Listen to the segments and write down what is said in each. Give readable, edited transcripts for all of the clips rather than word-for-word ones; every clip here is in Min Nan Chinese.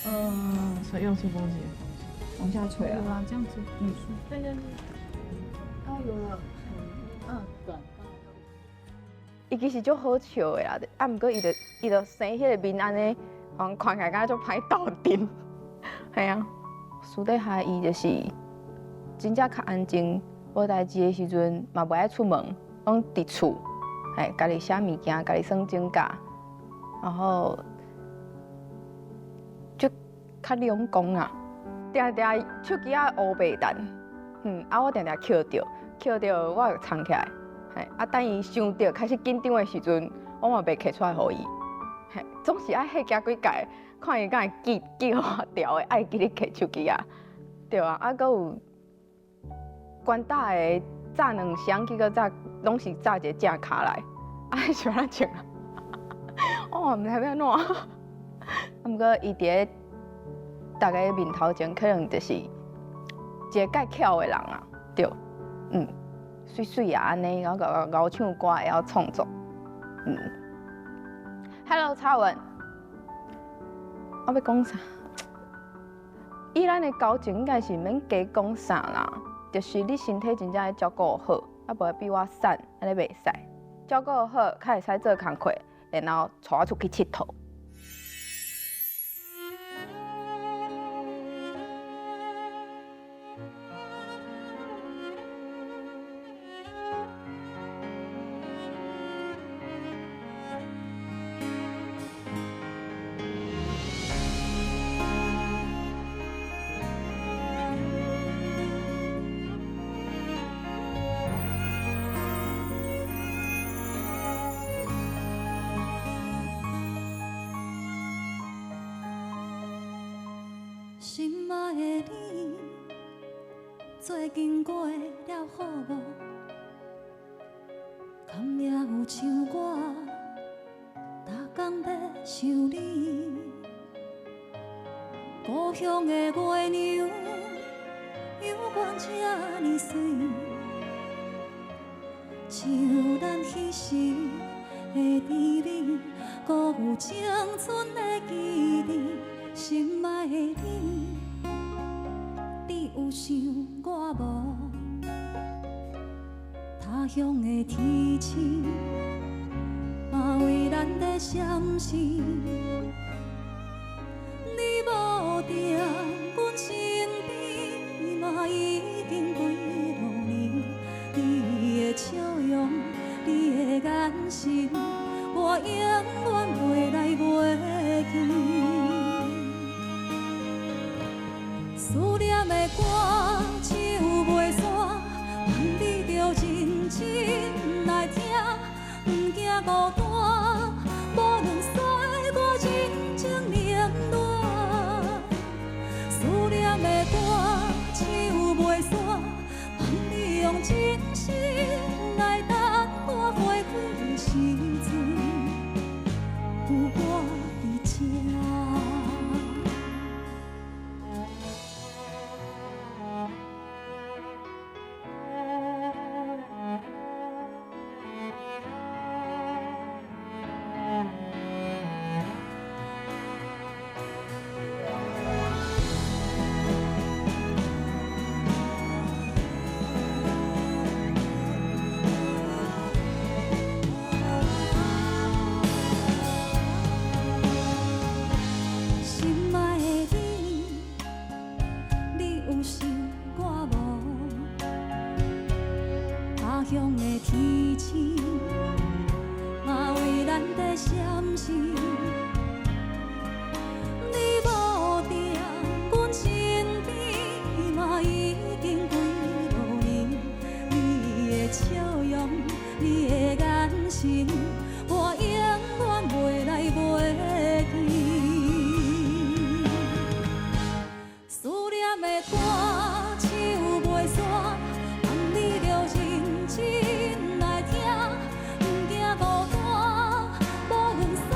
嗯，所以用吹風機的方式往下垂啊。有啦，這樣子，對對對，哦，有了，嗯，對。伊其實足好笑的啦，啊，毋過伊就生彼个面按呢，看起來敢若足歹鬥陣，嘿啊。私底下伊就是真正較安靜，無代誌的時陣嘛袂愛出門，攏佇厝，嘿，家己寫物件，家己耍指甲，然後就較兩光啊，定定手機仔烏白彈，啊我定定抾著，抾著我就藏起來。嘿，啊，等伊想著開始緊張的時陣，我嘛袂摕出來予伊。嘿，總是愛彼行幾擺，看伊敢會記記予我牢的，愛記咧摕手機仔。對啊，啊，閣有關搭的炸兩箱，結果炸攏是炸一個正跤來，啊，是按怎穿啊？我嘛毋知欲按怎。啊，毋過伊佇咧逐家面頭前，可能就是一个蓋巧的人啊，對，媠媠啊，按呢，然後𠢕𠢕唱歌，會曉創作，Hello，蔡文，我欲講啥？以咱的交情，應該是毋免加講啥啦，就是你身體真正愛照顧好，啊無比我瘦，按呢袂使。照顧好，較會使做工課，然後帶我出去𨑨迌。心愛的你，最近過了好無？敢也有像我，逐工咧想你？故鄉的月娘，猶原這呢媠，像咱彼時的甜蜜，閣有青春的記憶。心愛的你，你有想我無？他鄉的天星，嘛為咱在閃烁。你無佇阮身邊，嘛已經幾落年。你的笑容，你的眼神，我永遠袂來袂記。思念的歌唱袂煞，望你著認真來聽，毋驚孤單，無論歲月真情冷暖。思念的歌唱袂煞，望你用真心來等我花開的時陣，有我佇這。心愛的你，你有想我無？他鄉的天星，嘛為咱在閃爍。你無佇阮身邊，嘛已經幾落年。你的笑容，你的眼神，我永遠袂來袂記。思念的歌唱袂煞，望你著認真來聽，毋驚孤單，無論歲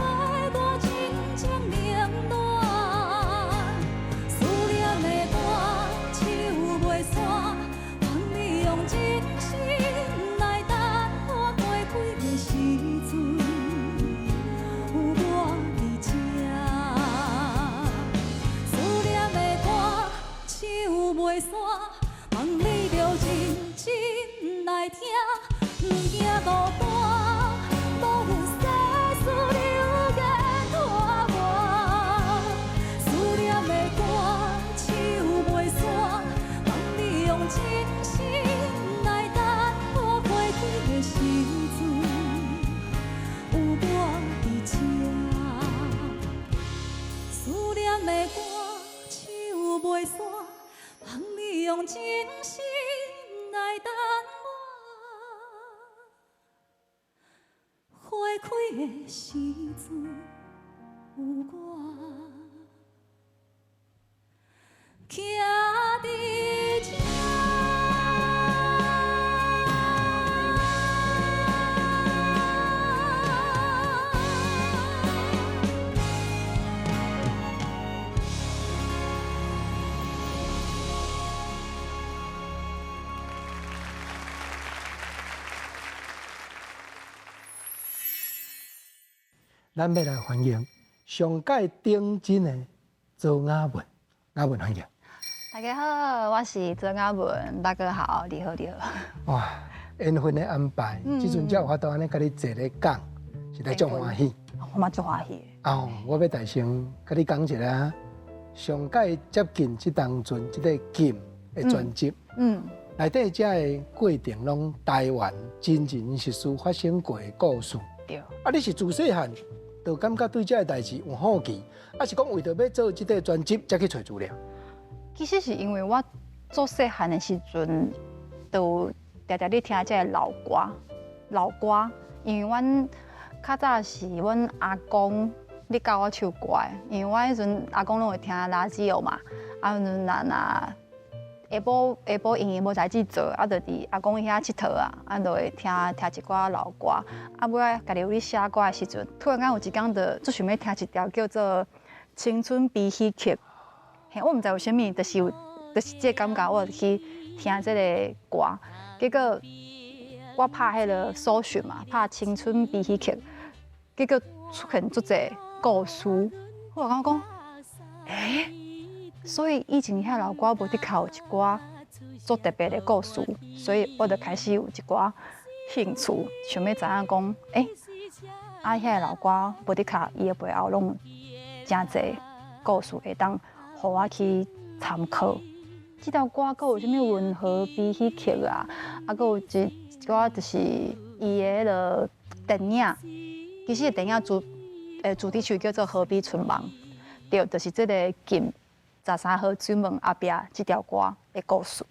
袂散，望你著認真來聽，毋驚孤單，無論世事流言拖磨，思念的歌唱袂散，望你用真心來等我花開的時陣，有我佇這。思念的歌唱袂散，望你用真心來等我。花開的時陣，有我徛佇這。咱欲來歡迎上屆頂真的周雅文，雅文歡迎。大家好，我是周雅文，大哥好，你好你好。哇，緣分的安排，這陣才有法度按呢共你坐咧講，實在足歡喜。我嘛足歡喜。哦，我欲大聲共你講一下，上屆接近這當陣這个禁的專輯，內底這个過程攏台灣真真實實發生過的故事。對。啊，你是自細漢就感覺對這个代誌有好奇，抑是講為著欲做這个專輯才去揣資料？其實是因為我做細漢的時陣，就常常咧聽這个老歌，老歌，因為阮較早是阮阿公咧教我唱歌的，因為我彼陣阿公攏會聽垃圾哦嘛，啊，阮若下晡下晡閒閒無代誌做，啊，就佇阿公遐𨑨迌啊，啊，就會聽聽一寡老歌。啊，尾仔家己有咧寫歌的時陣，突然間有一工就足想欲聽一條叫做《青春悲喜曲》。嘿，我毋知為啥物，就是有，就是這个感覺，我就去聽這个歌。結果我拍彼个搜尋嘛，拍《青春悲喜曲》，結果出現足濟故事。我感覺講，欸，所以以前遐老歌無的確有一寡足特別的故事，所以我就開始有一寡興趣，想欲知影講，欸，啊，遐老歌無的確伊的背後攏有誠濟故事會當予我去參考。這條歌閣有啥物溫和悲喜曲啊？啊，閣有一寡就是伊的彼个電影，其實電影主題曲叫做《何必春夢》，對，就是這个禁13號水門後壁這條歌的故事。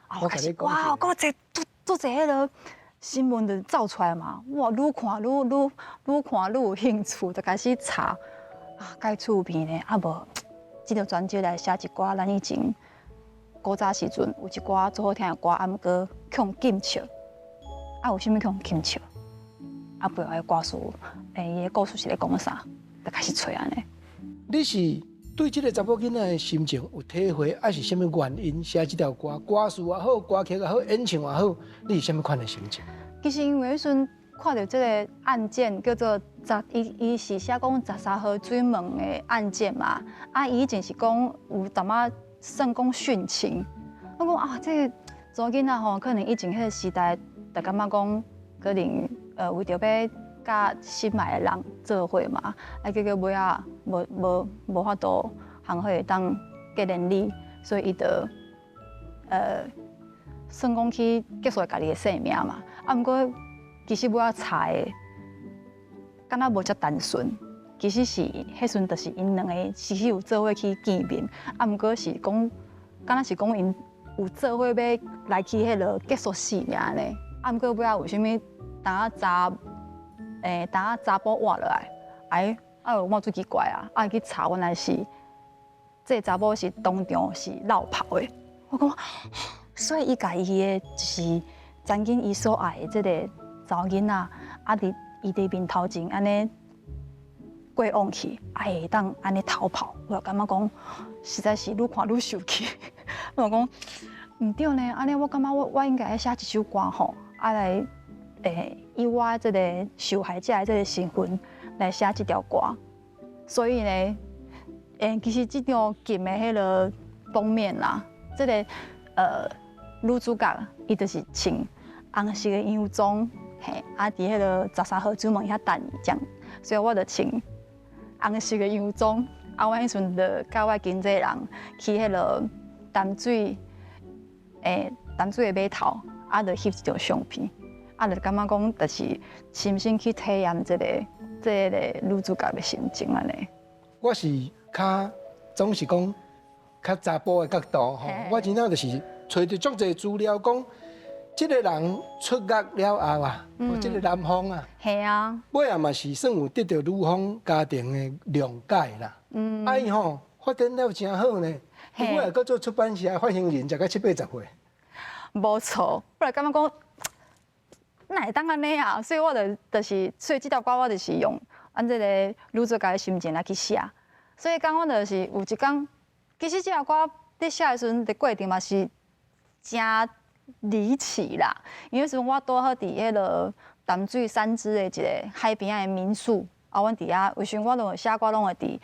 我共你講，哇，閣這足濟彼个新聞就走出來嘛，哇，愈看愈愈愈看愈有興趣，就開始查啊，蓋趣味呢，啊無，這條專輯來寫一寡咱以前古早時陣有一寡足好聽的歌，啊，毋過去予禁唱，啊，為啥物去予禁唱？啊，背後的歌詞，伊的故事是咧講啥？就開始揣按呢。你是對這个查某囡仔的心情有體會，抑是啥物原因寫這條歌？歌詞也好，歌曲也好，演唱也好，你是啥物款的心情？其實因為彼陣看著這个案件叫做十，伊是寫講13號水門的案件嘛，啊，伊以前是講有淡仔算講殉情，我講啊，這个查某囡仔吼，可能以前彼个時代就感覺講可能為著欲佮心愛的人做伙嘛，啊，結果尾仔無法度通好會當結連理，所以伊就算講去結束家己的生命嘛。啊，毋過其實尾仔查的，敢若無遮單純，其實是彼陣就是𪜶兩个其實有做伙去見面，啊，毋過是講敢若是講𪜶有做伙欲來去彼个結束生命呢。啊，毋過尾仔為啥物當仔查當仔查埔活落來，哎，啊，有感覺足奇怪啊！啊，去查原來是這个查某是當場是落跑的。我講，所以伊共伊的就是曾經伊所愛的這个查某囡仔，啊，佇伊佇面頭前按呢過往去，啊，會當按呢逃跑，我就感覺講實在是愈看愈生氣。我講毋對呢，按呢我感覺我應該愛寫一首歌吼，啊來以我這个受害者的這个身份來寫這條歌。所以呢，其實這張禁的彼个封面啦，這个女主角伊就是穿紅色的洋裝，嘿，啊，佇彼个十三號水門遐等伊這樣，所以我就穿紅色的洋裝，啊，我彼陣就佮我經紀人去彼个淡水的碼頭，啊，就翕一張相片，啊，就感覺講就是親身去體驗這個女主角的心情按呢。我是較總是講較查埔的角度吼，我真正就是揣著足濟資料講，這个人出獄了後啊，這个男方啊，尾仔嘛是算有得著女方家庭的諒解啦。啊伊吼發展了誠好呢，尾仔閣做出版社發行人，食到七八十歲。無錯，本來感覺講，哪會當按呢啊？所以我就是，所以這條歌我就是用按這個女主角的心情來去寫。所以講，我就是有一工，其實這條歌佇寫的時陣，的過程嘛是誠離奇啦。因為時陣我拄好佇彼个淡水三芝的一个海邊仔的民宿，啊，阮佇遐有時陣我攏寫歌攏會佇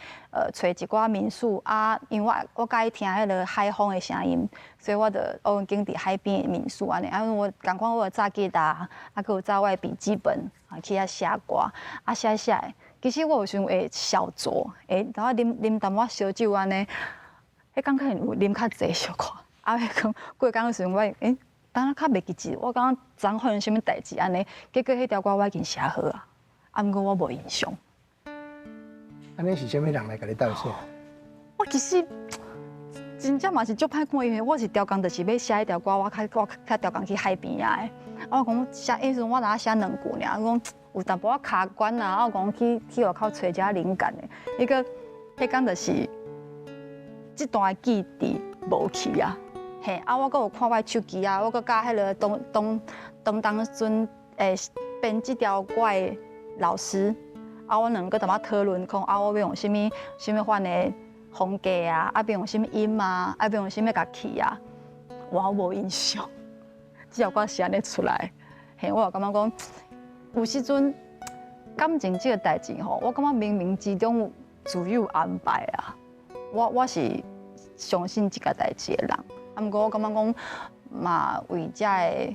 揣一寡民宿啊，因為我佮意聽彼个海風的聲音，所以我就我經佇海邊的民宿按呢，啊，我仝款我有紮吉他，啊，閣有紮我的筆記本啊去遐寫歌，啊寫寫的，其實我有時陣會小酌，會然後啉淡薄仔燒酒按呢，彼工可能有啉較濟小可，啊，彼講過工的時陣我會當較袂記得，我感覺昨昏發生啥物代誌按呢，結果彼條歌我已經寫好啊，啊，毋過我無印象。按呢是啥物人來共你鬥寫？我其實真正嘛是足歹看，因為我是刁工，就是欲寫彼條歌，我較刁工去海邊仔的。啊，我講寫，彼時陣我若寫兩句爾，我講有淡薄仔卡關啊，我講去外口揣一下靈感的。彼個彼工就是這段記憶無去啊。嘿，啊，我閣有看我的手機啊，我閣佮彼个當陣編這條歌的老師，啊，阮兩個淡薄仔討論講，啊，我欲用啥物款的風格啊，啊，欲用啥物音啊，啊，欲用啥物樂器啊，我無印象。這條歌是按呢出來，嘿，我就感覺講，有時陣感情這個代誌吼，我感覺冥冥之中自有安排啊。我是相信這個代誌的人，啊，毋過我感覺講嘛，為這个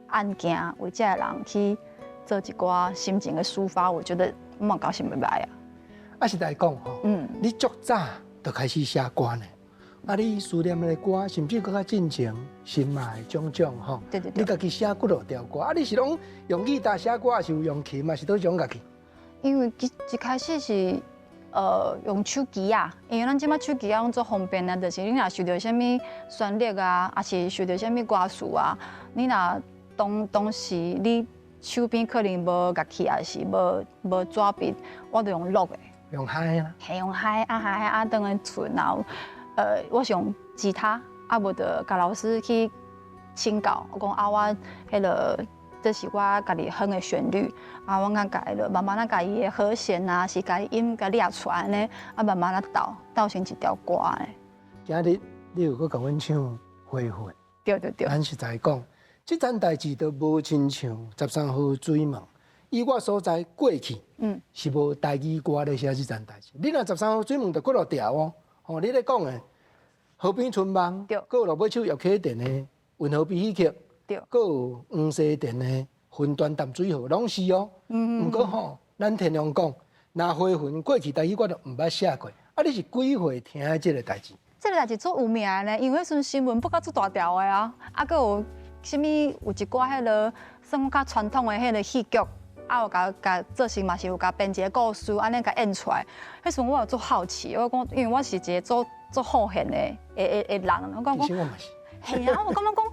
案件，為這个人去做一寡心情的抒發，我覺得我嘛感覺是袂䆀啊。啊，實在講吼，你足早就開始寫歌呢。啊，你思念的歌，甚至閣較進前心愛的種種吼，你家己寫幾落條歌？啊，你是攏用吉他寫歌，抑是有用琴，抑是佗種樂器？因為一開始是用手機啊，因為咱這擺手機啊攏足方便啊，就是你若想著啥物旋律啊，抑是想著啥物歌詞啊，你若當時你手邊可能無樂器，抑是無紙筆，我就用錄的。用嗨啦。嘿，用嗨啊嗨啊，轉去厝，然後我是用吉他，啊無就共老師去請教，我講啊，我彼个這是我家己哼的旋律，啊，我共共彼个慢慢仔共伊的和弦啊，是共伊音共掠出來呢，啊，慢慢仔鬥成一條歌的。今日你有閣共阮唱《回魂》。對對對。咱實在講，這層代誌都無親像十三號水門，以我所知過去，是無台語歌咧寫這層代誌。你若十三號水門就幾落條哦，吼，你咧講的河邊春夢，閣有落尾首葉啟田的《運河悲喜曲》，閣有黃西田的《雲端淡水河》，攏是哦。毋過吼，咱天良講，若回魂過去台語歌都毋捌寫過。啊，你是幾歲聽的這個代誌？這個代誌足有名的呢，因為彼陣新聞報甲足大條的啊，啊，閣有啥物有一寡彼个算較傳統的彼个戲劇，啊，有共做成嘛是有共編一個故事，按呢共演出來。彼時陣我有足好奇，我講，因為我是一個足好閒的人，我講其實我嘛是。嘿啊，我感覺講，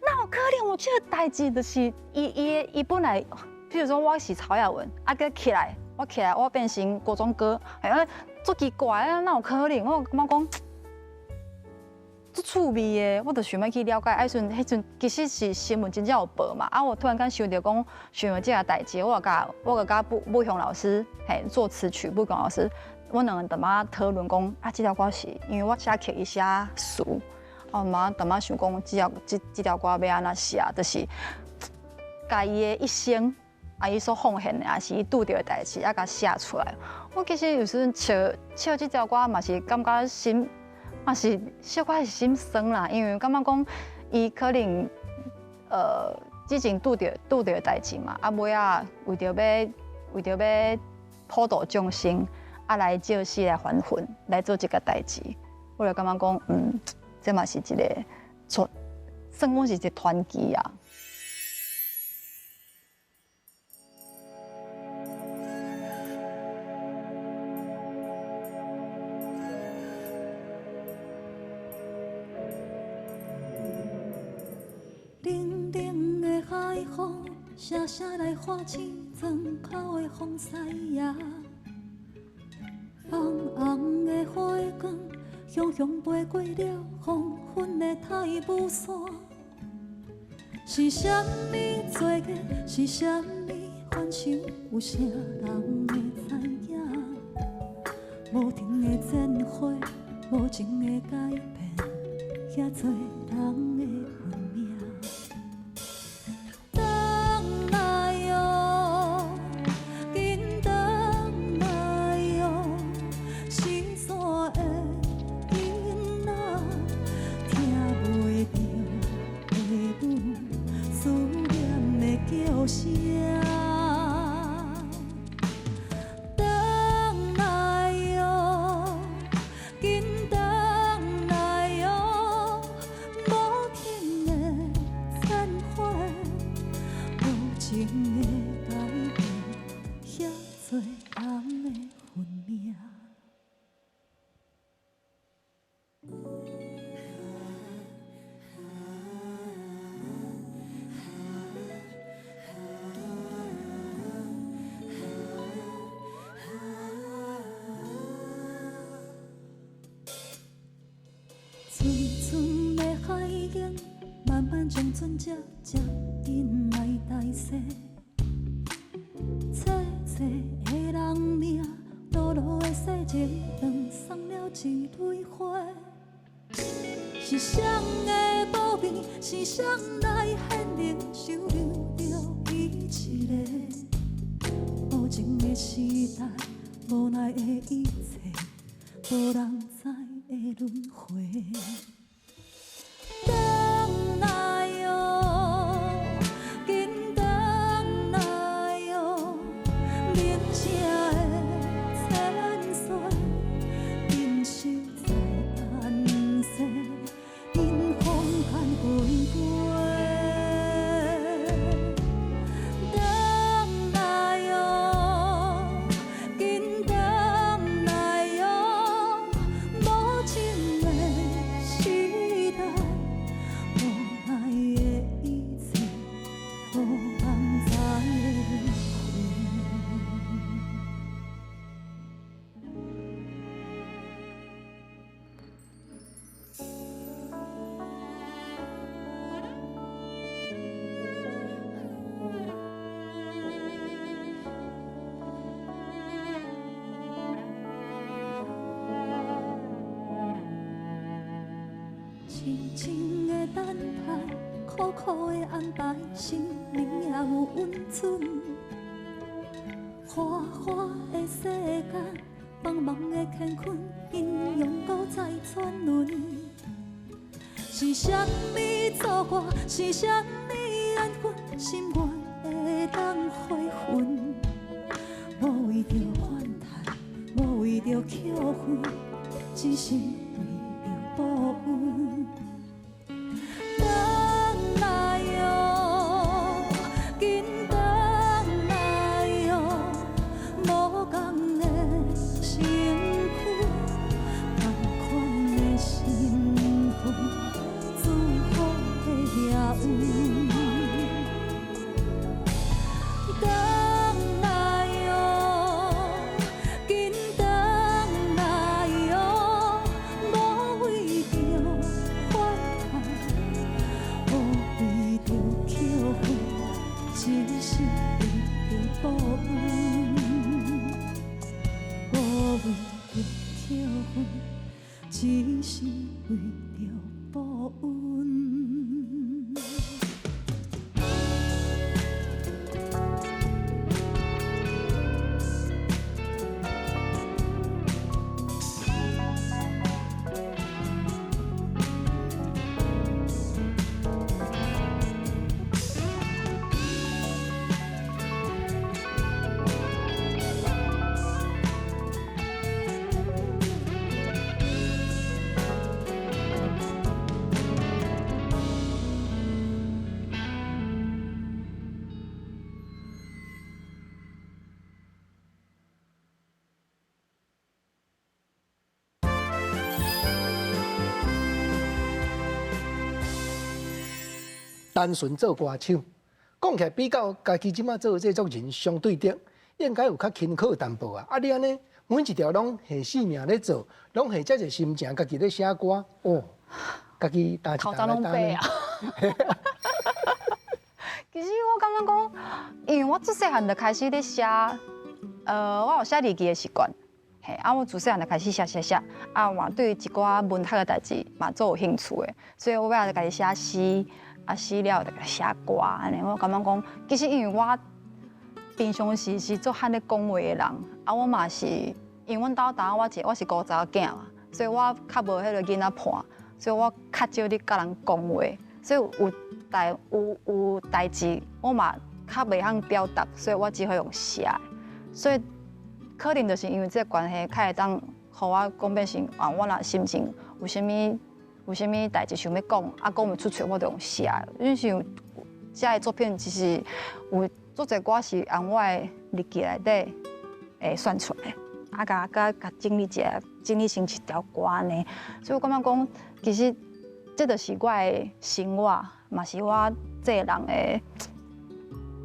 哪有可能有這個代誌？就是伊本來，譬如說我是曹雅雯，啊，閣起來，我起來，我變成國中哥，哎呀，足奇怪啊，哪有可能？我感覺講，足趣味的，我就想欲去了解。啊，彼陣其實是新聞真正有報嘛。啊，我突然間想著講，想著這個代誌，我就共武雄老師，嘿，作詞曲武雄老師，阮兩个淡薄仔討論講，啊，這條歌是因為我寫曲，伊寫詞，啊，嘛淡薄仔想講，這條歌欲按怎寫，就是共伊的一生，啊，伊所奉獻的，抑是伊拄著的代誌，啊，共寫出來。我其實有時陣唱唱這條歌嘛是感覺心。嘛是小可是心酸啦，因為感覺講伊可能之前拄著代誌嘛，啊尾仔為著欲普度眾生，啊來借死來還魂，來做這個代誌。我就感覺講，這嘛是一個傳，算講是一個傳奇啊。冷冷的海風，聲聲來喚醒庄口的風狮爺。紅紅的火光，雄雄飛過了黃昏的太武山。是啥物罪過？是啥物反常？有啥人會知影？無停的戰火，無情的改變，遐濟人的運命。轉來喲，緊轉來喲，心山的囡仔，聽袂著父母思念的叫聲。轉來喲，緊轉來喲，無停的戰火，無情的改變，遐濟人的運命。阵阵的海湧，慢慢將船隻接引來大西。冊冊的人名，落落的世情，斷送了一蕊花。是誰的保庇？是誰來顯靈，收留著伊一個？無情的時代，無奈的一切，無人知的輪迴。轉來喲，緊轉來喲，眠城的千歲，人生在等世，迎風干滚飞。转来喲，紧转来喲，无情的时代，无奈的一切，无人知的轮迴。深深的等待，苦苦的安排，生命也有温存。花花的世间，茫茫的乾坤，阴阳搁再转轮。是啥物造化？是啥物缘分？心愿会当回魂。无为著反弹，无为著扣分，只是为著报恩。转來喲，緊轉來喲，無仝的身軀，仝款的身份，祝福的命運。轉來喲，緊轉來喲，無單純做歌手，講起來比較家己這馬做製作人相對的，應該有較輕巧淡薄啊。啊，你按呢每一條攏下性命咧做，攏下遮濟心情，家己咧寫歌，哦，家己擔一擔來擔。其實我感覺講，因為我自細漢就開始咧寫，我有寫日記的習慣，嘿，啊，我自細漢就開始寫寫寫，啊，嘛對一寡文學的代誌嘛足有興趣的，所以我尾仔就開始寫詩，啊，詩了就開始寫歌，按呢，我感覺講，其實因為我平常時是足罕咧講話的人，啊，我嘛是因為阮兜當我一個我是孤查某囝嘛，所以我較無彼個囡仔伴，所以我較少咧佮人講話，所以有代有有代誌，我嘛較袂曉表達，所以我只好用寫的。所以可能就是因為這個關係，較會當予我講變成啊，我若心情有啥物有啥物代誌想欲講，啊講袂出喙，我就用寫的。因為像這个作品，其實有足濟歌是按我的日記內底會選出來，啊，共共共整理一下，整理成一條歌按呢。所以我感覺講，其實這就是我的生活，嘛是我這個人的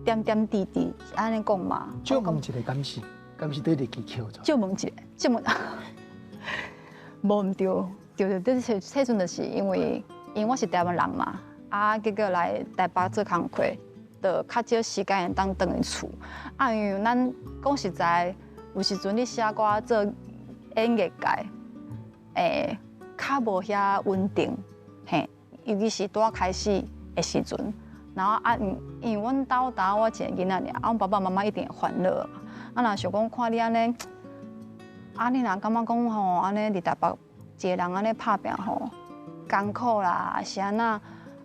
點點滴滴，是按呢講嘛。借問一下，敢是敢是佇日記抾出？借問一下，借問，無毋對，對對對，彼陣就是因為因為我是台灣人嘛，啊，結果來台北做工課，就較少時間會當轉去厝。啊，因為咱講實在，有時陣你寫歌做演藝界，較無遐穩定，嘿，尤其是拄仔開始的時陣。然後啊，因為阮兜當我一个囡仔爾，啊，阮爸爸媽媽一定會煩惱。啊，若想講看你按呢，啊，你若感覺講吼，按呢佇台北一个人按呢拍拚吼，艱苦啦，是按怎？啊，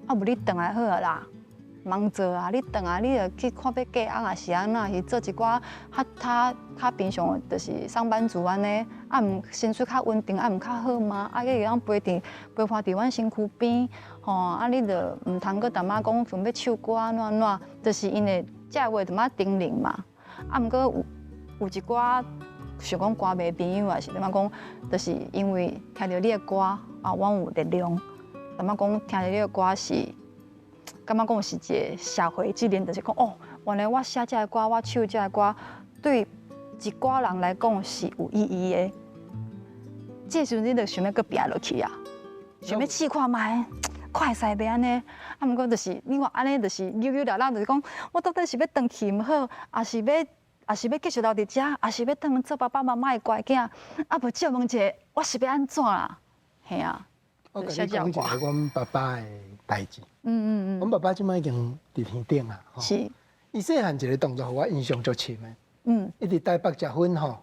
無你轉來好啊啦，茫做啊！你轉來，你就去看欲嫁翁，抑是按怎？是做一寡較較較平常，就是上班族按呢，啊，毋薪水較穩定，啊，毋較好嗎？啊，閣會當陪佇陪伴佇阮身軀邊，吼，啊，你就毋通閣淡薄講想欲唱歌按怎按怎，就是𪜶會這个話淡薄叮嚀嘛。啊，毋過有有一寡想講歌迷朋友，也是點仔講，就是因為聽著你的歌，啊，阮有力量。感覺講聽著你的歌是，感覺講是一個社會責任，就是講哦，原來我寫這个歌，我唱這个歌，對一寡人來講是有意義的。這時陣你就想欲閣拚落去啊，想欲試看覓，看會使袂按呢？啊，毋過就是你看按呢，就是扭扭捏捏，就是講我到底是欲轉去毋好，抑是欲繼續留佇遮，抑是欲轉去做爸爸媽媽的乖囝？啊，無借問一下，我是欲按怎啦？嘿啊。我共你講一个阮爸爸的代誌。阮爸爸這擺已經佇天頂啊。伊細漢一个動作，予我印象足深的。伊佇台北食薰吼，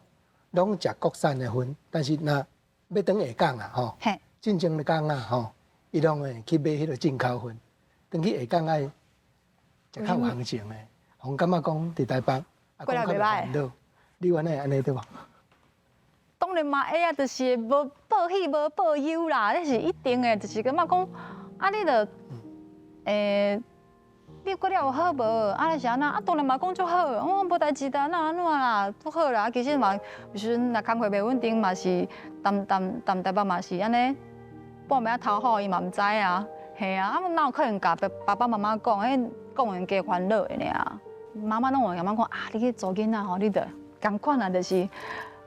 攏食國產的薰，但是若欲轉下港啊吼，進前的工啊吼，伊攏會去買彼个進口薰，轉去下港愛食較有行情的，予感覺講佇台北啊，過來袂歹。你原來會按呢對無？當然嘛會啊，就是無報喜無報憂啦，這是一定的，就是感覺講啊，你著你過了有好無？啊，是按怎？啊，當然嘛講足好，我無代誌的，哪按怎啦，足好啦。其實嘛，有時陣若工課袂穩定，嘛是踮踮踮台北嘛是按呢，半暝仔頭雨伊嘛毋知啊，嘿啊，啊哪有可能共爸爸媽媽講？彼講完加煩惱的爾。媽媽攏會感覺講啊，你去做囡仔吼，你著仝款啊，就是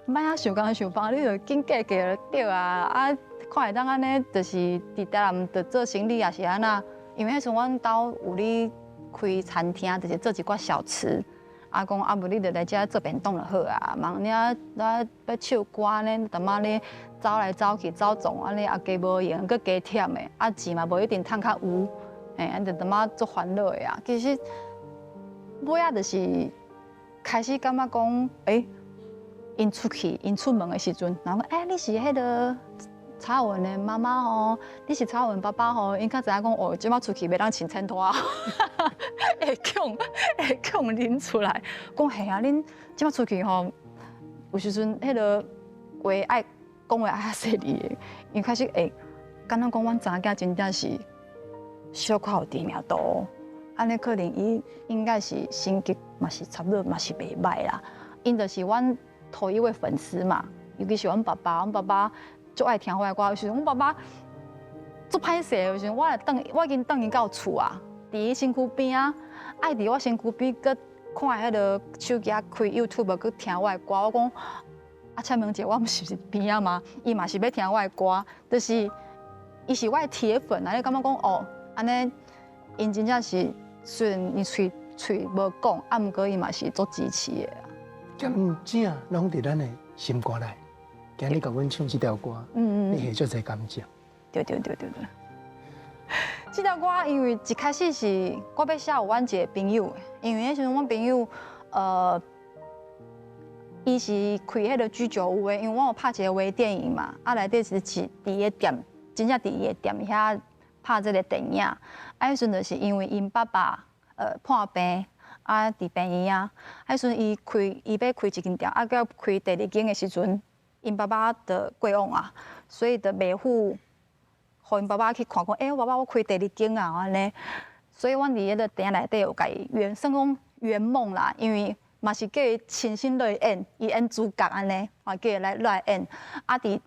莫遐想工想放，你著緊嫁嫁就對啊。啊，看會當按呢，就是佇台南著做生理，抑是按怎？因為彼時陣阮兜有咧開餐廳，就是做一寡小吃。啊，講啊，無你著來遮做便當就好啊。茫你啊，欲唱歌呢，淡仔咧走來走去走總按呢，也加無閒，閣加忝的，啊錢嘛無一定趁較有，嘿，啊就淡仔足煩惱的啊。其實尾仔就是開始感覺講，欸，𪜶出去，𪜶出門的時陣，人講，欸，你是彼个蔡文的媽媽吼，你是蔡文爸爸吼，𪜶較知影講，哦，這擺出去袂當穿千拖，會強認出來，講嘿啊，恁這擺出去吼，有時陣彼个話愛講話愛較細膩的，因開始會敢若講阮查某囝真正是小可有知名度，按呢可能伊應該是成績嘛是差不多嘛是袂䆀啦，𪜶就是阮頭一位粉絲嘛，尤其是阮爸爸，阮爸爸足愛聽我的歌，有時陣阮爸爸足歹勢，有時陣我來轉，我已經轉伊到厝啊，伫伊身躯边啊，爱伫我身躯边，阁看彼个手机啊，开 YouTube 阁听我的歌。我讲啊，蔡明姐，我毋是伫边仔吗？伊嘛是欲听我的歌，就是伊是我的铁粉啊！你感觉讲哦，按呢，𪜶真正是虽然伊喙喙无讲，啊，毋过伊嘛是足支持的啊。感情拢伫咱的心肝内。今日共阮唱这条歌，你会足济感情。对对对对对。这条歌因为一开始是我欲写予阮一个朋友的，因为彼时阵阮朋友，伊是开彼个居酒屋的，因为我有拍一个微电影嘛，啊内底是伫伊个店，真正伫伊个店遐拍这个电影，啊彼时阵就是因为𪜶爸爸破病，啊伫病院啊，啊彼时阵伊开伊欲开一间店，啊佮开第二间的时阵，𪜶爸爸就过往啊，所以就袂赴。予𪜶爸爸去看讲，欸，我爸爸我开第二间啊，按呢，所以阮伫彼个电影内底有共伊圆，算讲圆梦啦，因为嘛是叫伊亲身落去演，伊演主角按呢，嘛叫伊来落来演。啊，伫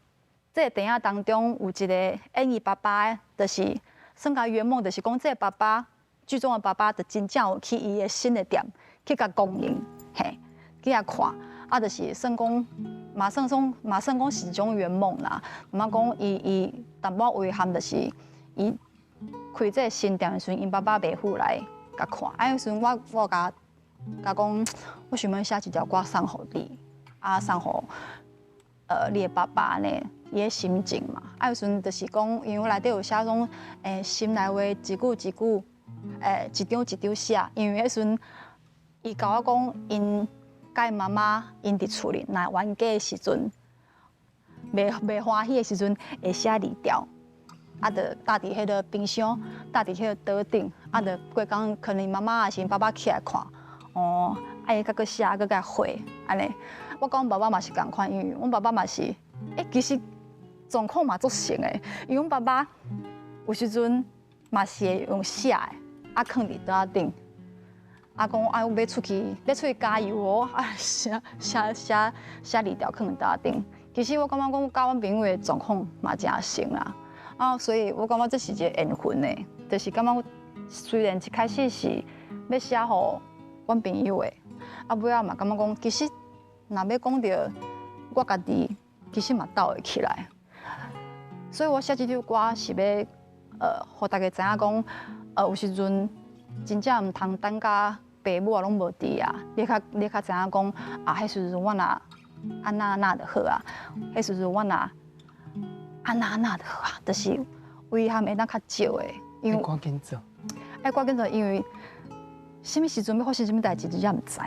这个电影当中有一个演伊爸爸的，就是算共圆梦，就是讲这个爸爸剧中的爸爸，就真正有去伊的新的店去共光临，嘿，去遐看，啊，就是算讲。嘛算讲，嘛算讲是一种圆梦啦。嘛讲伊伊淡薄遗憾，就是伊开这个新店的时阵，𪜶爸爸袂赴来共看。啊，彼时阵我我共共讲，我想欲写一条歌送予你，啊送予你的爸爸呢，伊的心情嘛。啊，彼时阵就是讲，因为我内底有写讲，心内话一句一句，一张一张写。因为彼时阵伊共我讲，𪜶共𪜶妈妈𪜶伫厝里，若冤家的时阵，袂袂欢喜的时阵，会写字条，啊，就搭伫彼个冰箱，搭伫彼个桌顶，啊，就过工可能妈妈抑是爸爸起来看，哦，啊，伊阁阁写，阁共回，按呢。我讲爸爸嘛是仝款，因为阮爸爸嘛是，欸，其实状况嘛足像的，因为阮爸爸有时阵嘛是会用写的，啊，囥伫桌仔顶。啊，讲啊，我欲出去，欲出去加油哦！啊，写写写写字条，囥伫桌仔顶。其实我感觉讲，佮阮朋友的状况嘛诚像啦。啊，所以我感觉这是一个缘分呢，就是感觉虽然一开始是欲写予阮朋友的，啊，尾仔嘛感觉讲，其实若欲讲著我家己，其实嘛斗会起来。所以我写这首歌是欲，予大家知影讲，有时阵真正毋通等甲爸母啊拢无伫啊，你较你较知影讲啊，彼时阵我若按怎按怎就好啊，彼时阵我若按怎按怎就好啊，就是遗憾会当较少的，因为赶紧做，爱赶紧做，因为啥物时阵欲发生啥物代志，真正毋知，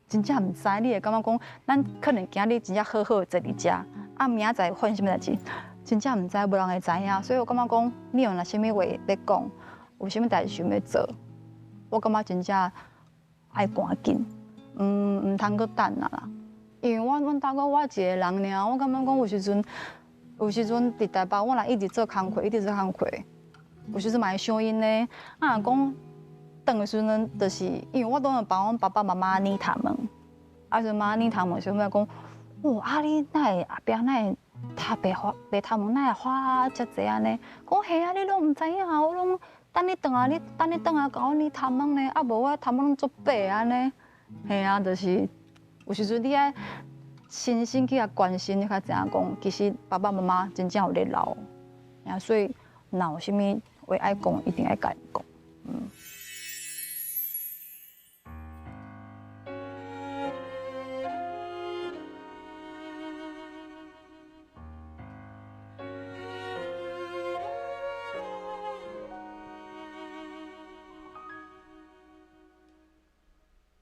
真正毋知。你会感觉讲，咱可能今日真正好好坐伫遮，啊，明仔载发生啥物代志，真正毋知，无人会知影。所以我感觉讲，你有若啥物话欲讲，有啥物代志想欲做，我感觉真正爱赶紧，毋通阁等啊啦。因为我阮大哥我一个人尔，我感觉讲有时阵，有时阵伫台北，我若一直做工课，一直做工课，有时阵嘛会想𪜶呢。啊，若讲转的时阵，就是因为我拢会帮阮爸爸妈妈捏头毛，啊，时阵妈捏头毛时阵讲，哦，啊你哪会后壁哪会头白发白头毛哪会发遮济按呢？讲嘿啊，你拢毋知影，我拢等你转来，你等你转来共我捏头毛呢，啊无我头毛拢足白按呢。嘿啊，就是有时阵你爱亲身去共关心，你较知影讲，其实爸爸妈妈真正有咧老，啊，所以若有啥物话爱讲，一定爱共𪜶讲，嗯。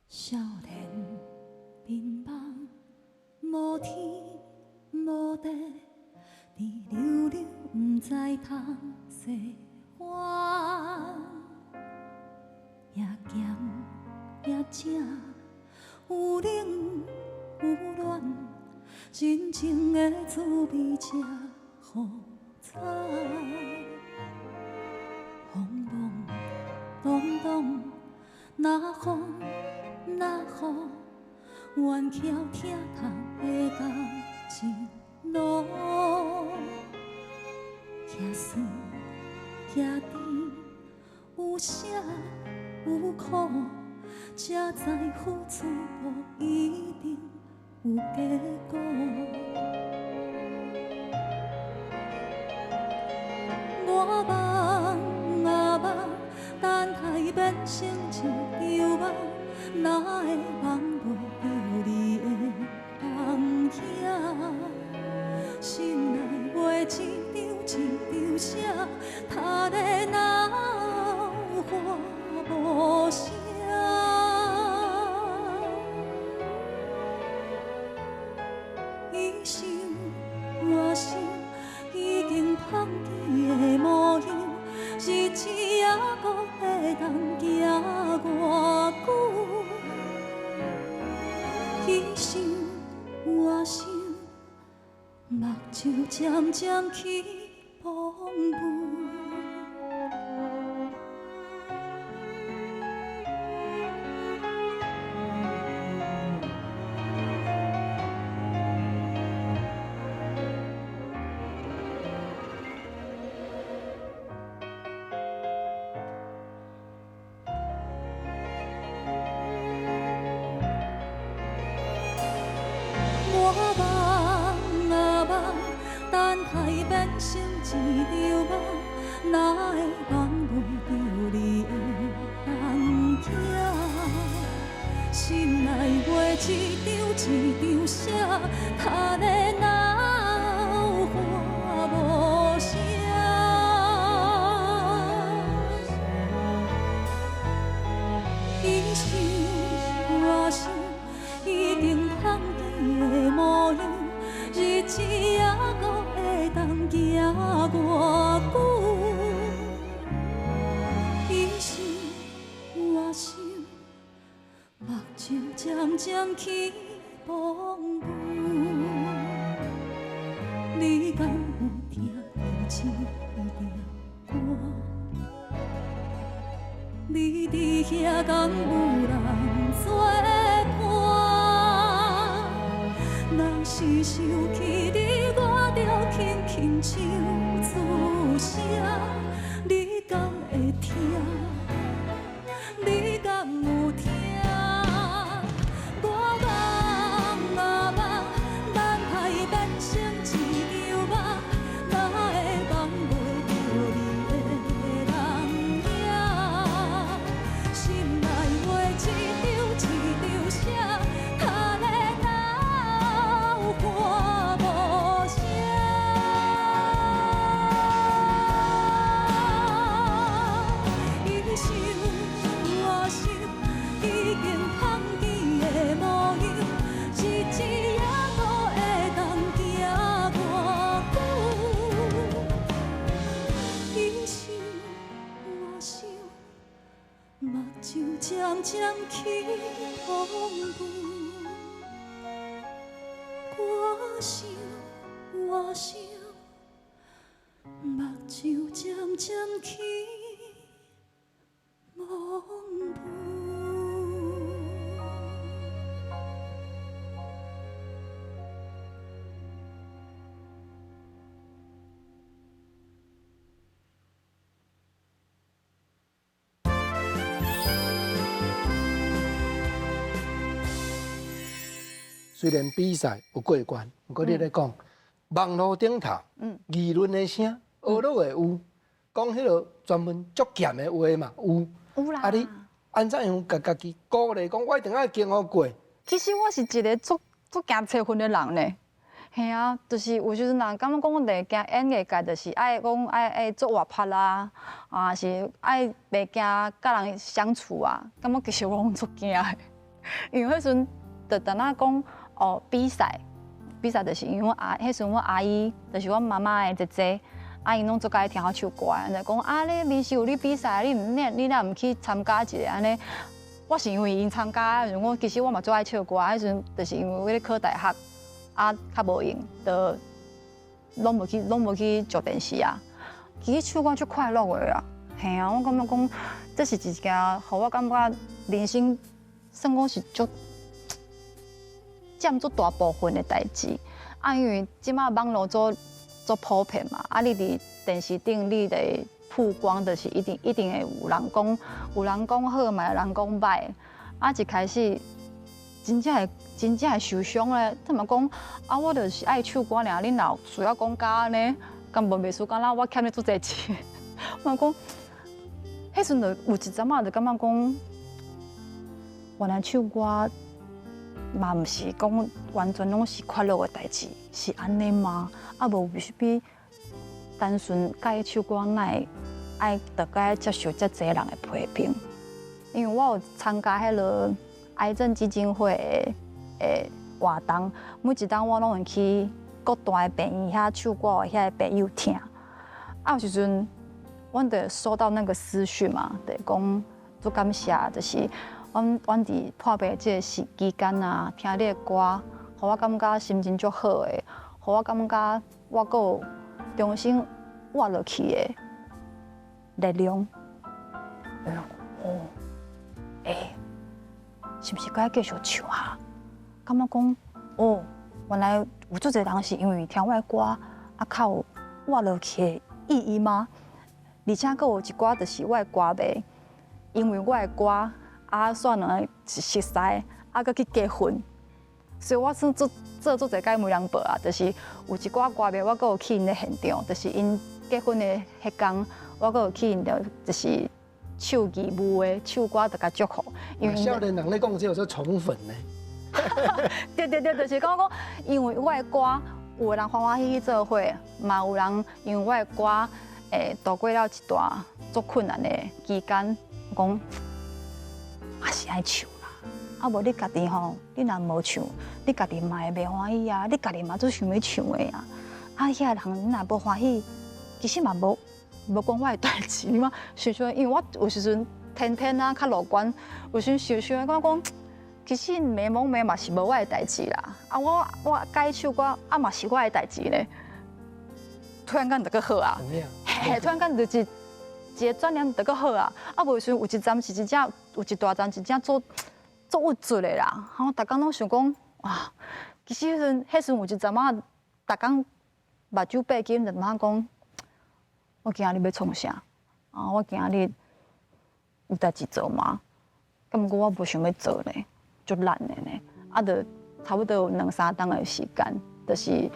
少年眠梦，无天无地，滴溜溜毋知通西还。也咸也正，有冷有暖，真情的滋味才予惨。风茫荡荡，若风若雨，冤巧疼痛的感情路，遐酸遐甜，有有舍有苦，才知付出无一定有结果。我梦啊梦，等待变成一场梦，哪会梦袂著你的人影？心内话一张一张写，读咧闹花无声。伊想我想，已经芳记的模样，日子犹阁会当行偌久？彼想我想，目睭渐渐起滂浡。我梦啊梦，等待变成一场梦，哪会梦袂著你的人影？心内话一张一张写，读咧闹花无声。彼想我想，已经芳记的模样，日子犹阁会当行偌久？彼想我想，目睭渐渐起滂浡。你敢有听著这条歌？你伫遐敢有人作伴？若是想起你，我就轻轻唱出声，你敢会听？你敢有听？我梦啊梦，等待变成一场梦，哪会梦袂著你的人影？心内话一张一张写，读咧闹花无声。彼想我想，已经芳记的模样，日子犹阁会当行偌久？彼想我想，目睭渐渐起滂浡。我想我想，目睭渐渐起滂浡。虽然比赛有过关，毋过你咧讲，网路顶头，议论的声，学乐的有，讲彼个专门足咸的话嘛有。有啦。啊，你按怎样共家己鼓励，讲我一定爱经予过？其实我是一个足足惊吹粉的人呢。嘿啊，就是有时阵人感觉讲我袂惊演艺界，就是爱讲爱爱足活泼啦，啊是爱袂惊佮人相处啊，感觉其实我拢足惊的，因为彼时阵就等仔讲哦比赛，比赛就是因为我阿，彼时阵我阿姨就是阮妈妈的姐姐，啊𪜶拢足佮意听我唱歌的，就讲啊你面试有咧比赛，你毋你你若毋去参加一下按呢？我是因为𪜶参加，时阵我其实我嘛足爱唱歌，彼时阵就是因为我咧考大学。啊，较无闲，就拢无去，拢无去上电视啊。其实唱歌足快乐的啦，嘿啊，我感觉讲这是一件，予我感觉人生算讲是足占足大部分的代志。啊，因为这摆网路足足普遍嘛，啊，你伫电视顶，你会曝光，就是一定一定會有人講，有人講好嘛，有人講歹。啊，一開始真正會真正會受傷咧。他嘛講啊，我就是愛唱歌爾，恁若有需要講甲按呢，敢無袂輸敢若我欠你足濟錢。我講，彼陣就有一陣仔就感覺講，原來唱歌嘛毋是講完全攏是快樂的代誌，是按呢嗎？啊，無必須單純佮意唱歌，哪會愛著該接受遮濟人的批評？因為我有參加彼个癌症基金會的活動，每一冬我攏會去各大的病院遐唱歌，予遐个朋友聽。啊，有時陣，阮就收到那個私訊嘛，就講足感謝，就是阮佇破病這個時期間啊，聽你的歌，予我感覺心情足好的，予我感覺我閣有重新活落去的力量。哦，欸，是毋是該繼續唱啊？感覺講，哦，原來有足濟人是因為聽我的歌，啊，較有活落去的意義嗎？而且閣有一寡就是我的歌迷，因為我的歌啊，煞兩个熟似，啊，閣去結婚，所以我算做做足濟擺媒人婆啊，就是有一寡歌迷，我閣有去𪜶的現場，就是𪜶結婚的彼工，我閣有去𪜶的，就是唱義務的唱歌，就共祝福。因為少年人咧講這叫做寵粉呢。對對對，就是講講，因為我的歌，有的人歡歡喜喜做伙，嘛有人因為我的歌，會度過了一段足困難的期間，講嘛是愛唱啦。啊無你家己吼，你若無唱，你家己嘛會袂歡喜啊。你家己嘛足想欲唱的啊。啊，遐个人你若無歡喜，其實嘛無無關我的代誌。你嘛想想，因為我有時陣天天啊較樂觀，有時想想感覺講，其實迷茫迷嘛是無我的代誌啦。啊，我改唱歌啊嘛是我的代誌呢。突然間就閣好啊！嘿，突然間就是一個轉念就閣好啊！啊，無時有一陣是真正有一大陣真正做做鬱卒的啦。然後逐工攏想講，哇，其實彼陣彼陣有一陣仔，逐工目睭閉緊就問講，我今仔日欲創啥？啊，我今仔日有代誌做嗎？毋過我無想欲做呢，足懶的呢。啊，就差不多有兩三冬的時間，就是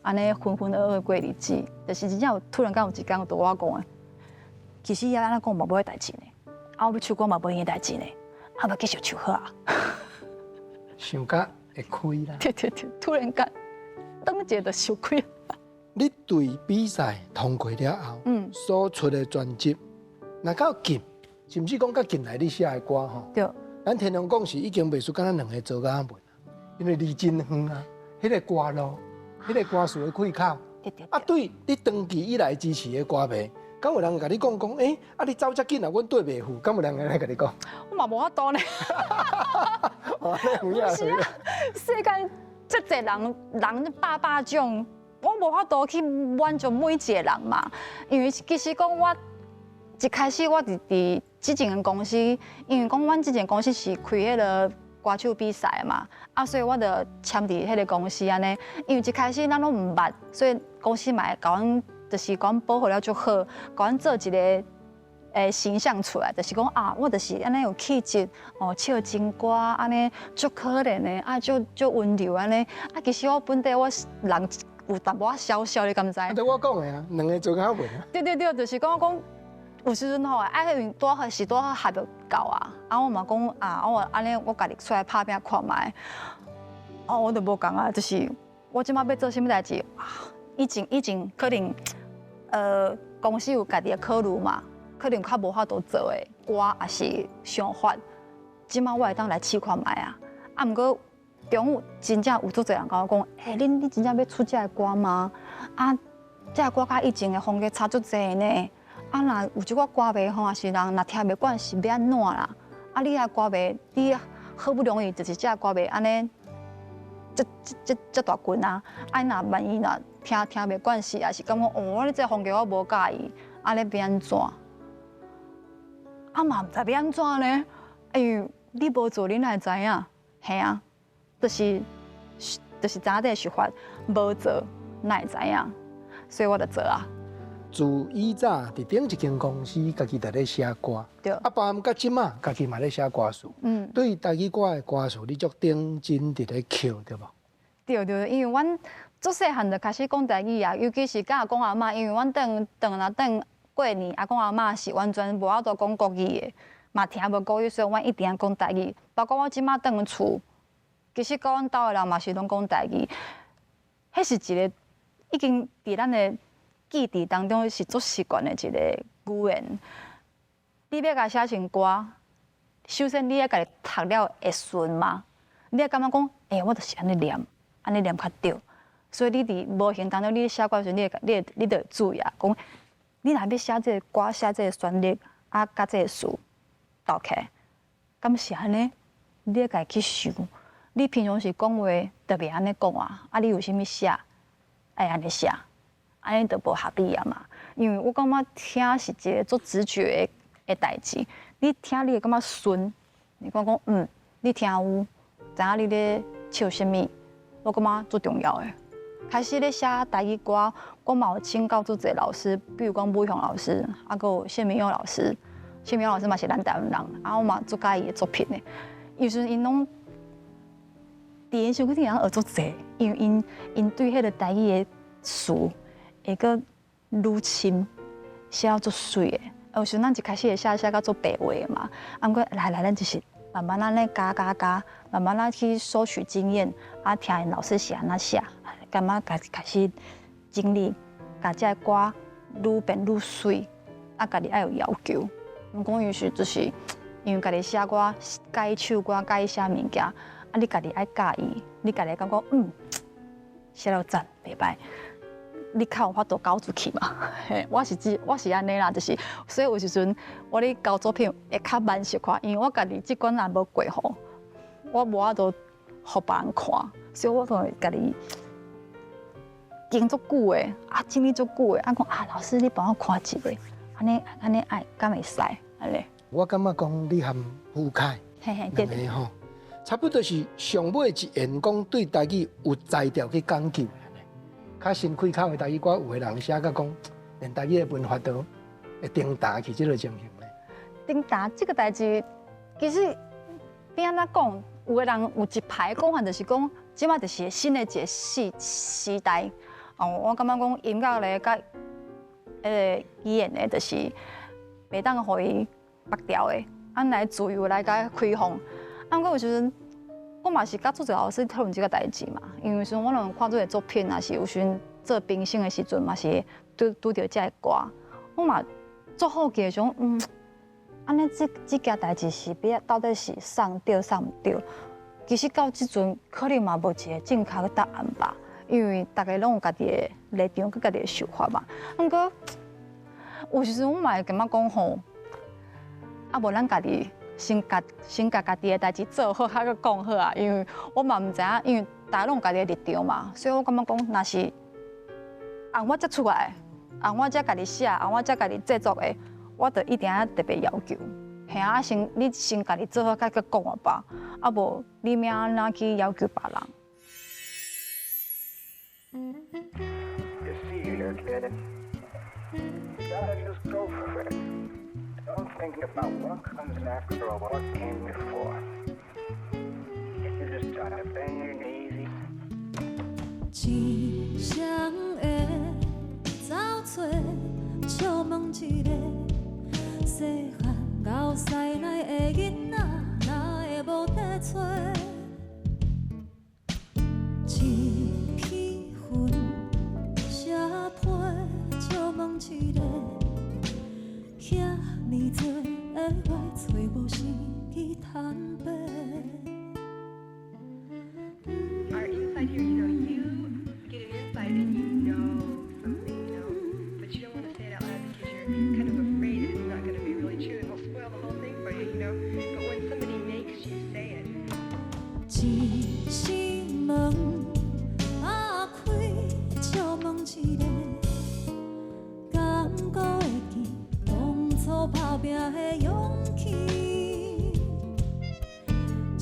按呢渾渾噩噩過日子，就是真正有突然間有一工對我講的，其實伊按呢講嘛無彼代誌呢，啊，我欲唱歌嘛無𪜶的代誌呢，啊，欲繼續唱好啊。想甲會開啦。對對對，突然間，當一下就想開。你對比賽通過了後，所出的專輯，若到近，甚至講較近來你寫的歌吼，咱天龍講是已經袂輸敢若兩个做甲文，因為離真遠啊，彼个歌路，彼个歌詞的開口，啊，對你長期以來支持的歌迷，敢有人共你講講，欸，啊你走遮緊啊，阮綴袂赴，敢有人會來共你講？我嘛無法度呢。不是啊，世間遮濟人，人百百種，我無法度去滿足每一個人嘛。因為其實講我一開始我佇佇這間公司，因為講阮這間公司是開彼个歌手比賽嘛，啊，所以我就簽佇彼个公司按呢。因為一開始咱攏毋捌，所以公司嘛會共阮，就是共阮保護了足好，共阮做一個形象出來，就是講啊，我就是按呢有氣質，哦，唱情歌按呢足可憐的，啊，足足溫柔按呢。啊，其實我本底我人有淡薄仔痟痟，你敢知？啊，對我講的啊，兩个做較穩啊。對對對，就是講講有時陣吼，啊，因為拄好是拄好合約到啊，啊，我嘛講啊，我按呢我家己出來拍拚看覓，哦，我就無仝啊，就是我這馬欲做啥物代誌，啊，以前可能，公司有家己的考慮嘛。可能較無法度做的歌，抑是想法，這馬我會當來試看覓啊。啊，毋過中有真正有足濟人共我講，欸，你真正欲出這个歌嗎？啊，這个歌佮以前的風格差足濟呢。啊，若有一寡歌迷吼，抑是人若聽袂慣，是欲按怎啦？啊，你遐歌迷，你好不容易就是這个歌迷按呢，遮遮遮遮大群啊，啊，若萬一若聽聽袂慣勢，抑是感覺哦，你這個風格我無佮意，按呢欲按怎？啊嘛毋知欲按怎呢？哎呦，你無做，你哪會知影？嘿啊，就是知影這个想法，無做哪會知影？所以我就做啊。自以早佇頂一間公司，家己佇咧寫歌，啊，包含到這馬，家己嘛咧寫歌詞。對台語歌的歌詞，你足認真佇咧抾，對無？對對，因為阮足細漢就開始講台語啊，尤其是佮阿公阿嬤，因為阮轉轉來轉過年，阿公阿嬤是完全無法度講國語的，嘛聽無國語，所以阮一定愛講台語。包括我這馬轉厝，其實佮阮兜的人嘛是攏講台語。彼是一個已經佇咱的記憶當中是足習慣的一個語言。你欲共寫成歌，首先你愛家己讀了會順嘛？你會感覺講，欸，我就是按呢念，按呢念較對。所以你佇無形當中，你寫歌時，你會你會你就會注意啊，講你若欲寫這個歌，寫這個旋律，啊，佮這個詞鬥起來，敢是按呢？你愛家己去想。你平常時講話就袂按呢講啊，啊，你有啥物寫，愛按呢寫，按呢就無合理啊嘛。因為我感覺聽是一個足直覺的代誌，你聽你會感覺順，你感覺講嗯，你聽有，知影你咧唱啥物，我感覺足重要的。開始咧寫台語歌，我嘛有請教足濟老師，比如講武雄老師，啊，閣有謝明勇老師，謝明勇老師嘛是咱台灣人，啊，我嘛足佮意伊的作品的。有時陣𪜶攏佇𪜶身軀頂會當學足濟，因為𪜶對彼個台語的詞會閣愈深，寫到足媠的。有時陣咱一開始會寫寫甲足白話的嘛，啊，毋過來來，咱就是慢慢按呢加加加，慢慢仔去收取經驗，啊，聽𪜶老師是按怎寫，感覺家己開始整理，共這个歌愈變愈媠，啊，家己愛有要求。毋過有時就是因為家己寫歌、佮意唱歌、佮意寫物件，啊，你家己愛佮意，你家己感覺嗯，寫了讚，袂䆀。你較有法度交出去嘛？嘿，我是指我是按呢啦，就是所以有時陣我咧交作品會較慢小可，因為我家己這關若無過吼，我無法度予別人看，所以我都會家己經足久的，啊，整理足久的，啊，講啊，老師你幫我看一下，按呢按呢愛敢會使按呢？我感覺講你和胡凱嘿嘿，對兩個吼，差不多是上尾一緣講對台語有才調去講究。較新開口的台語歌，有的人寫甲講，連台語的文法都會叮噠去這個情形咧。叮噠這個代誌，其實欲按怎講，有的人有一派講法，就是講，這馬就是新的一個時代。哦，我感覺講音樂咧，佮彼個語言咧，就是袂當予伊縛掉的，按來自由來共開放。啊，毋過有時陣，我嘛是佮足濟老師討論這個代誌嘛，因為有時陣我攏看這個作品，也是有時陣做評審的時陣嘛是拄拄著這个歌，我嘛足好奇想，嗯，按呢這件代誌是欲到底是送對送毋對？其實到這陣可能嘛無一個正確的答案吧，因為逐家攏有家己的立場佮家己的想法嘛。毋過有時陣我嘛會感覺講吼，啊無咱家己先共家己的代誌做好，較閣講好啊。因為我嘛毋知影，因為大家攏有家己的立場嘛，所以我感覺講，若是按我才出來，按我才家己寫，按我才家己製作的，我就一定愛特別要求。嘿啊，先你先家己做好，較閣講啊吧，啊無你欲按怎去要求別人？ You see here, kid. You gotta just go for it. Don't think about what comes after or what came before. You just gotta bend your knees. 一双会走揣，借问一个，细汉𠢕师奶的囡仔，哪会無得揣？一片云写批，借問一个，遐爾濟的話，揣無時機坦白。 Our insight here, you get an insight and you know something, but you don't want to say it out loud because you're kind of afraid that it's not going to be really true and they'll spoil the whole thing for you. But when somebody makes you say it, 一扇門仔開，借問一个，敢閣會記當初拍拚的勇氣？一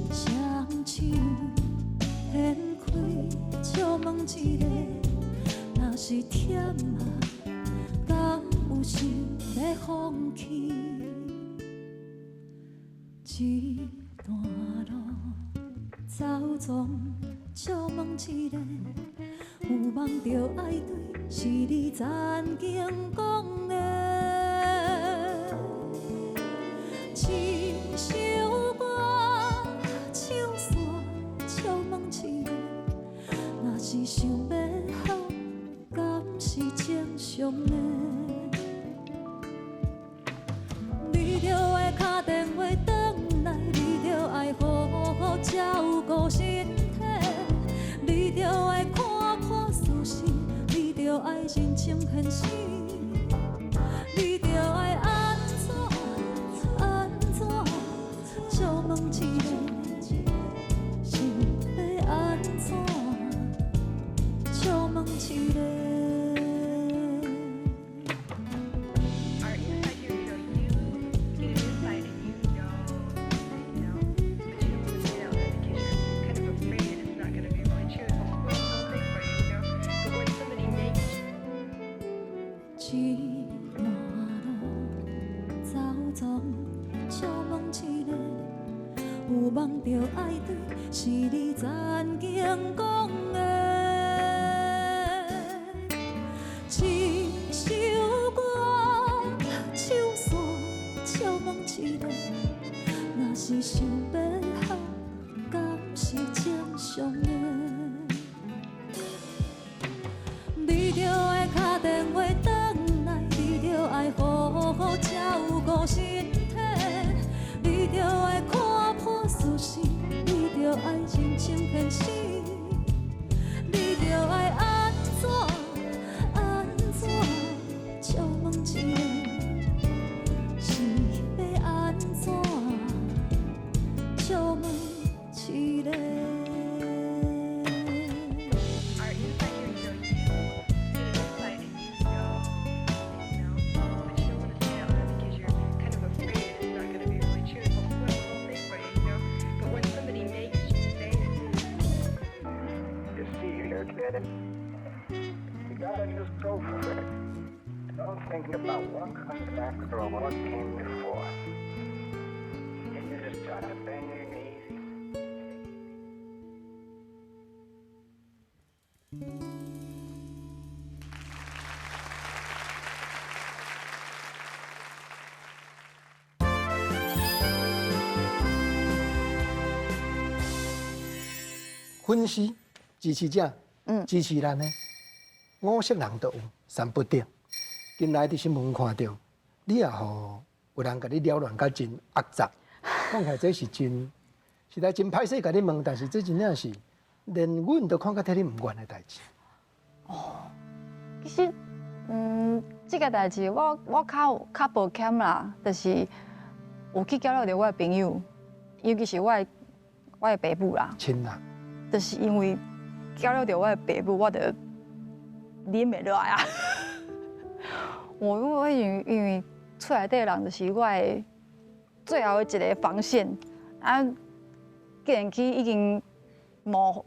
雙手掀開，借問一个，若是忝啊，有想欲放弃。这段路走总借问一个，有梦就爱追，是你曾经讲的。这首歌唱煞，借问一个，若是想欲好，敢是正常的？你著爱敲电话转来，你著爱好好照顾身体，你著爱看破事实，你著爱认清现实，你著爱按怎按怎，借问一个，想欲按怎，借问一个。 Our inside here, you get an insight and you know something, but you don't want to say it out loud because you're kind of afraid that it's not going to be really true and they'll spoil the whole thing for you, you know. But when somebody makes 这段路走总借问一个，有梦就爱追，是你曾经讲的。这首歌唱煞，借问一个，若是想欲好，敢是正常的？你著爱敲电话转来，你著爱好好照顾身体，你著爱看破事实，你著爱认清现实，你著爱按怎按怎，借问一个，是欲按怎，借问一个。 our inside here, you get an insight and you know something, but you don't want to say it out loud because you're kind of afraid that it's not going to be really true and they'll spoil the whole thing for you, you know. But when somebody makes you say it, You see, you're kidding. You gotta just go for it. Don't think about what comes after or what came before. You just gotta bend your knees. 粉丝、支持者、支持咱呢，五色人都有，三不定。近来伫新闻看著，你也予有人共你撩乱甲真恶杂，讲起来这是真，实在真歹势共你问，但是这真正是连阮都看甲替你毋愿的代志。其实，这个代志我较抱歉啦，就是有去搅扰著我的朋友，尤其是我的爸母啦。亲人。就是因为搅扰著我的爸母，我就忍袂落来啊。我因为厝内底人就是我的最后的一个防线啊，既然去已经冒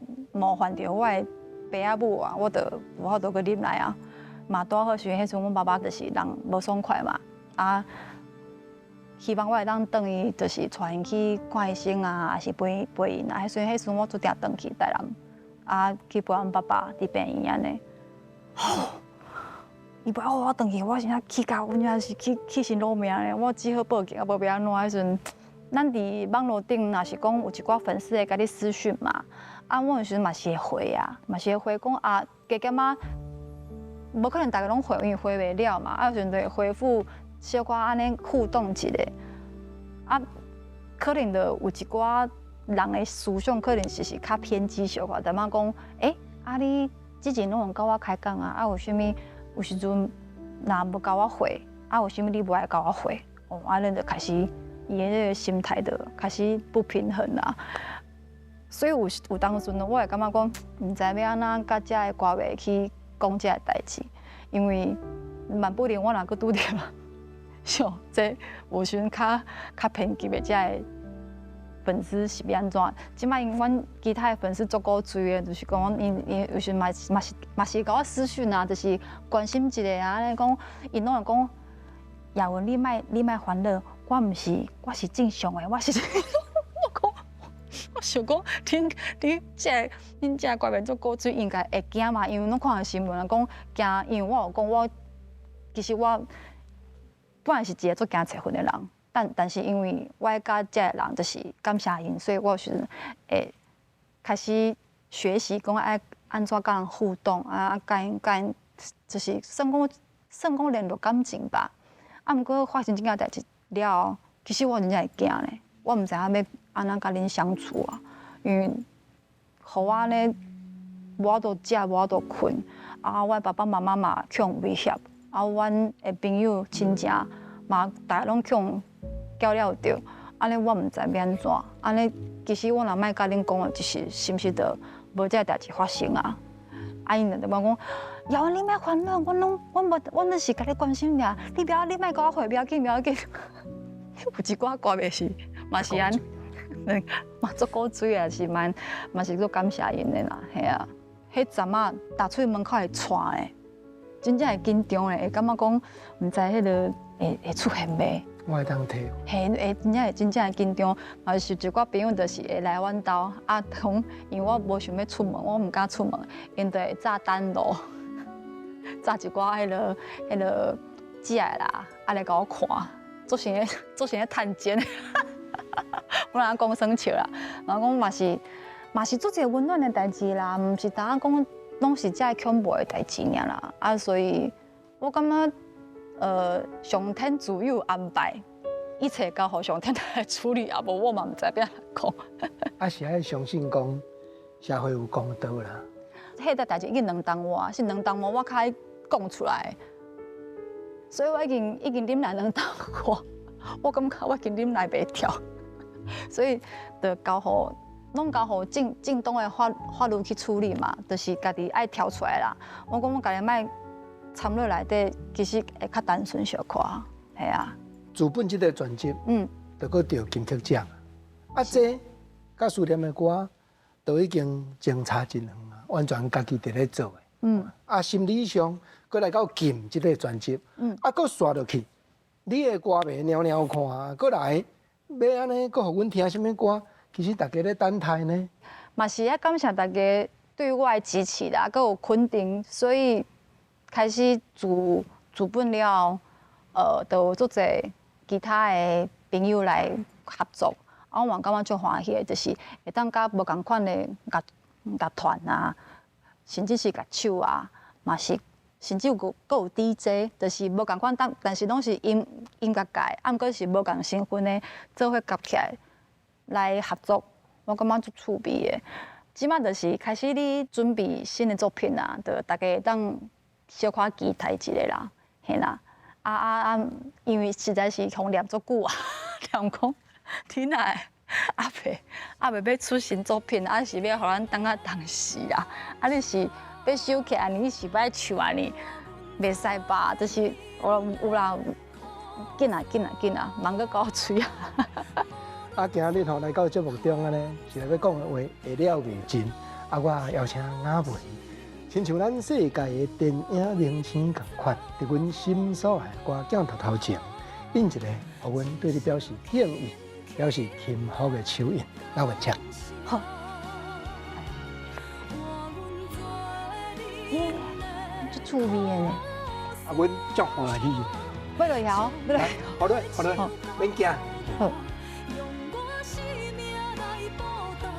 犯著我的爸仔母啊，我就无法度阁忍来啊。嘛拄好时阵，彼阵阮爸爸就是人无爽快嘛，啊，希望我会当转去，就是带𪜶去看医生啊，还是陪陪𪜶啊。彼阵我注定转去台南，啊，去陪阮爸爸伫病院按呢。吼，伊陪我转去，我真正气甲，阮遮是气死老命咧。我只好报警，啊，无欲按怎。彼阵，咱伫网路顶，若是讲有一寡粉丝会共你私讯嘛，啊，我有时阵嘛是会回啊，嘛是会回讲啊，加减仔，无可能逐个拢回，因为回袂了嘛。啊，有时阵就会回复小可按呢互动一下，啊，可能就有一寡人的思想可能是较偏激小可，淡薄讲，欸，啊你之前拢有佮我开讲啊，啊为啥物有时阵若无共我回，啊为啥物你无爱共我回？哦，啊咱就开始伊的那个心态就开始不平衡啦。所以有当阵我会感觉讲，毋知欲按怎佮遮的歌迷去讲这个代志，因为万不能我若阁拄著像这有时阵较偏激的遮个粉丝是欲按怎？这摆因阮其他的粉丝足古锥的，就是讲𪜶有时嘛是共我私讯啊，就是关心一下啊，按呢讲，𪜶拢会讲，雅文，你莫你莫烦恼，我毋是，我是正常的，我是。我講，我想講，恁恁這恁這歌迷做古錐應該會驚嘛，因為攏看新聞啊，講驚，因為我有講我其實我本來是一個足驚找份的人，但是因為我愛佮這个人就是感謝𪜶，所以我有時陣會開始學習講愛按怎佮人互動啊，佮𪜶佮𪜶就是算講聯絡感情吧。啊，毋過發生這件代誌了後，其實我真正會驚咧，我毋知影欲按怎佮恁相處啊，因為予我按呢無法度食，無法度睏，啊，我爸爸媽媽嘛去予威脅，啊，阮的朋友親情嘛，逐个攏去予攪了著，按呢我毋知欲按怎，按呢其實我若莫佮恁講的，就是是毋是就無這个代誌發生啊？啊，𪜶就對我講，瑤你莫煩惱，阮攏阮無，阮只是共你關心爾，你不要，你莫共我回，不要緊，不要緊。有一寡歌迷是嘛是按呢，嘛足古錐啊，是蠻嘛是足感謝𪜶的啦，嘿啊。彼陣仔踏出門口會喘的，真正會緊張的，會感覺講毋知彼个會出現袂。我會當體嘿，會真正會真正會緊張，嘛是一寡朋友就是會來阮兜，啊，講因為我無想欲出門，我毋敢出門，𪜶就會炸單爐，炸一寡彼个食的啦，啊來共我看，做成咧做成咧探監，本來講耍笑啦，然後講嘛是做一个溫暖的代誌啦，毋是單講攏是遮恐怖的代誌爾啦，啊，所以我感覺。上天自有安排，一切交予上天來處理，啊無我嘛毋知欲按怎講。啊，是愛相信講社會有公道啦。彼个代誌已經2冬外，是2冬外我較愛講出來，所以我已經忍耐2冬外，我感覺我已經忍耐袂牢，所以就交予攏交予正當的法律去處理嘛，就是家己愛跳出來啦。我講我家己莫參落內底，其實會較單純小可，係啊。自本這个專輯，就閣得金曲獎，啊，這佮思念的歌都已經相差真遠啊，完全家己佇咧做的。啊，心理上閣來到禁這个專輯，啊，閣紲落去，你的歌迷蹺蹺看，閣來欲按呢，閣予阮聽啥物歌？其實大家咧等待呢。嘛是愛感謝大家對我的支持啦，閣有肯定，所以。開始自本了後，就有足濟其他的朋友來合作，啊，我嘛感覺足歡喜的，就是會當佮無仝款的樂團啊，甚至是樂手啊，嘛是甚至有閣有 DJ，就是無仝款，但是攏是音樂界，啊，毋過是無仝身份的，做伙夾起來來合作，我感覺足趣味的。這馬就是開始咧準備新的作品啊，就大家會當小可期待一下啦，嘿啦，啊啊啊！因為實在是予念足久啊，念講你若會猶未欲出新作品，啊是欲予咱等啊當時啊？啊你是欲收起來，你是欲愛唱啊？呢袂使吧？就是有啦，緊啊緊啊緊啊，忙閣夠喙啊！啊，今日吼來到節目中按呢，是來欲講的話會了未盡。啊，我邀請雅文，親像咱世界的電影明星仝款，佇阮心所愛的歌鏡頭頭前，印一个，予阮對你表示敬意、表示钦服的手印。雅文請。好。耶，足趣味的呢。啊，阮足歡喜。欲落去，欲落。好嘞，好嘞，免驚。好。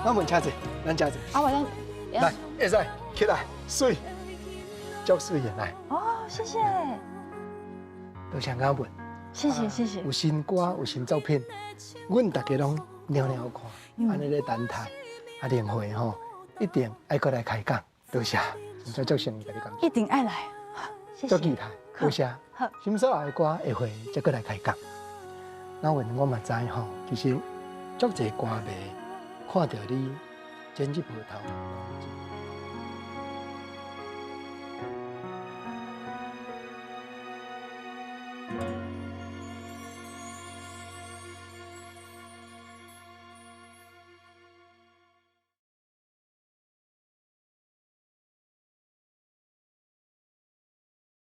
咱們請坐，咱請坐。啊，我先。來，會使起來，媠，足媠的來。哦，謝謝。多謝雅文。謝謝謝謝。有新歌，有新作品，阮大家攏蹺蹺看，按呢咧等待。啊，聯會吼，一定愛閣來開講。多謝，真正足誠意共你講。一定愛來。足期待，多謝。好。心所愛的歌下回再閣來開講。那阮我嘛知吼，其實足濟歌迷看著你剪這葡萄。